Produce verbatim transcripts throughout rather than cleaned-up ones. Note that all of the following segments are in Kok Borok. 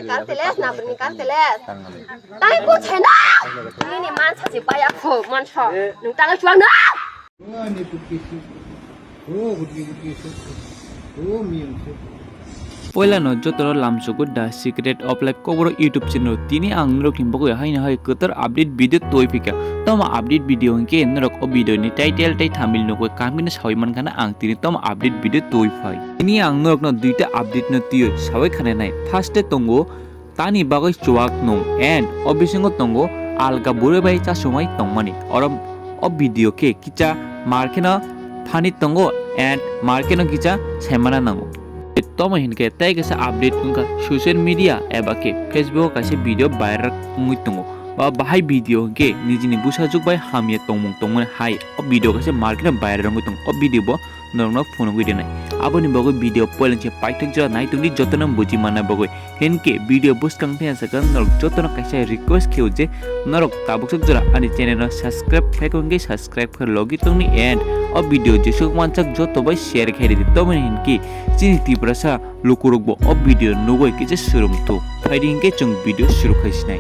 Karteles, nabrini karteles. Tang ko chena. Nini mansa si paya ko mansa. Nung tang chuang na. Poila no joto no lamsogo The Secret of Life Kokborok YouTube channel. Tini ang norok ni bagwi haino hai kwtal update video twi phika. Tamo update video hwnkhe norok o video ni title tei thumbnail nugwi kaham khe sawi mankha na ang tini tamo update video twi phai. Tini ang norok no duita update no twiwi sawi khana nai. First e tongo tani bagwi chuak nung and o bisingo tongo alga bwrwi bai chasumai tongmani. Oro o video khe kisa mar kheno funny tongo and mar kheno kisa saimana nango. Tomo hinkhe tei kaisa update wngkha social media eba khe Facebook o kaisa video viral wngwi tongo. Ba bahai video hinkhe nijini bwsajwk bai hamya tongmung tongmani hai o video kaisa mar kheno viral wngwi tongo. O video bo norokno phunugwi rwnai. Aboni bagwi video poilani se paithak jora nai tongdi jotono buji manna bagwi. Hinkhe video bwskang tei asakha norok jotono kaisa request kheo je norok tabuksak jora ani channel no subscribe khaikha hwnkhe subscribe khe logi tongni and o video jesuk mansak joto bai share khairidi. Tomoni hinkhe chini Tiprasa lukurokbo o video nugwi kisa swrwngthu. Phaidi hinkhe chwng video suru khaisinai.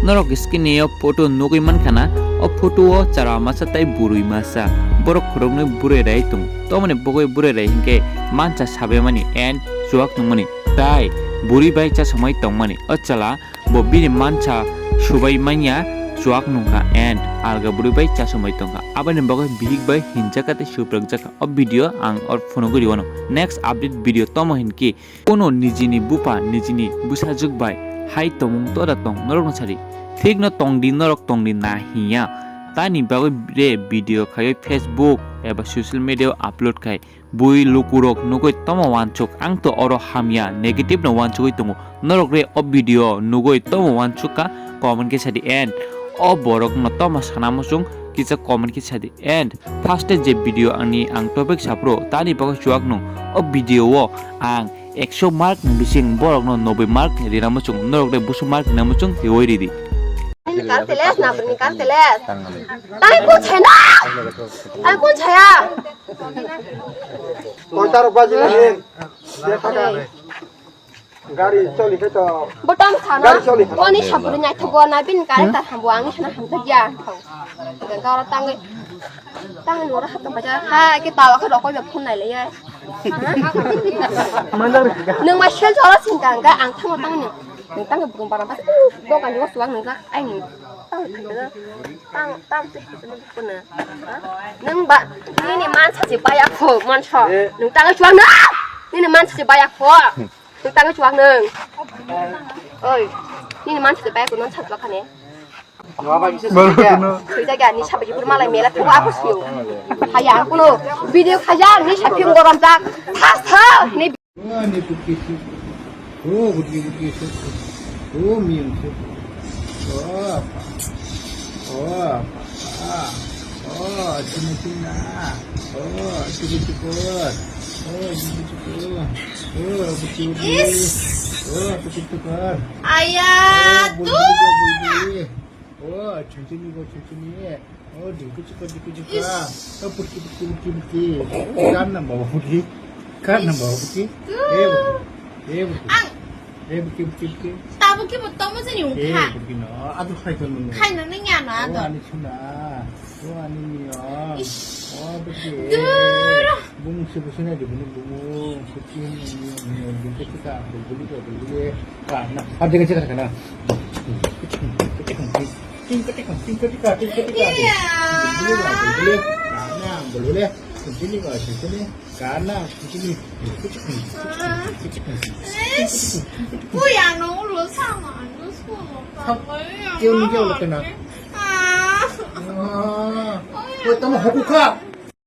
Norok screen o photo nugwi mankha na, o photo o chwla masa tei bwrwi masa. Borok khoroknwi bwrwi rai tongo. Tomoni bagwi bwrwi rai hinkhe mansa sabemani and chuak nungmani. Tai bwrwi bai chasomai tongmani. O chwla bo bini mansa subai manya chuak nungkha and alga bwrwi bai chasomai tongkha. Aboni bagwi bihik bai hinjakha tei suprakjakha. O video ang or phunugwi rwano. Next update video tomo hinkhe Kuno nijini bupa, nijini bwsajwk bai hai tongmung toda tong norokno sadi. Thikno tongdi norok tongdi na hinya. Tani bagwi re video khaiwi Facebook eba social media o upload khai. Bui lukurok nugwi tomo wansuk, ang to oro hamya, negative no wansugwi tongo. Norok re o video nugwi tomo wansuk kha comment khe sadi and o borok no tomo sana muchung kisa comment khe sadi and first e je video ani ang topic sapro tani bagwi chuak nung o video o ang ekso mark ni bising borokno noboi mark rina muchung, norok de busu mark rina muchung, riwai ridi. Nini karteles, nabrini karteles. Tang ko chena. Tang ko chaya. Kontar baji na hin. Gari choli khe to. Bottom sana. Gari choli khe. Oni sabri nyai thogo na bin kare ta hambo ang sana hamta gya. Garo tangwi. Tang nora hatong baja. Ha, ke tawa khe rokoi ba phun nai le ya. Manjak rikha. Nung ma sel chora sing kang ga ang thango tang ni. Nung tang burung bara bas. Bo kan yo suang nung ga ai ni. Tang tang tang te kuna. Nung ba nini mansa si baya kho mansa. Nung tang suang na. Nini mansa si baya kho. Nung tang chuak nung. Oi. Nini mansa de bai kuno chat bakane. Sui jaga ni sabai jibur malai mela tu apa sih? Haya kuno video khaja ni sapi gorom jak. Thas tha ni. Ni putih sih. Oh, putih putih sih. Oh, miang sih. Oh, apa? Oh, apa? Oh, cina-cina. Oh, cukur-cukur. Oh, cukur-cukur. Oh, putih-putih. Is. Oh, cukur-cukur. Ayah, oh, bulu-bulu, tuh. Bulu-bulu. Oh, cucuni, oh, cucuni. Oh, dingku-cukur, dingku-cukur. Is. Oh, putih-putih, putih-putih. Kan nambah putih. Kan nambah putih. Tuh. Eh, putih. Eh, putih. Ang. Eh, buki, buki, buki. Tabuk khe bo tongmo jani wngkha. Eh, buki no, ado khai khe nung. Khai no nung ya no ado. Oh, ani chuna. Oh, ani ni o. Ish. Oh, buki. Dur. Bung se busi na de bung bung. Buki ni ni ni ni buki ka bulbuli ka bulbuli ka na. Ab jaga jaga ka na. Ting ka ting ka ting ka ting ka ting ka ting ka. Iya. Bulbuli ka bulbuli. Ka na bulbuli. Bulbuli ka bulbuli. Kana, kuchini, kuchini, kuchini. Kuya no ulo sama, no sumo. Kau ni kau lekena. Ah. Kau tama hoku ka.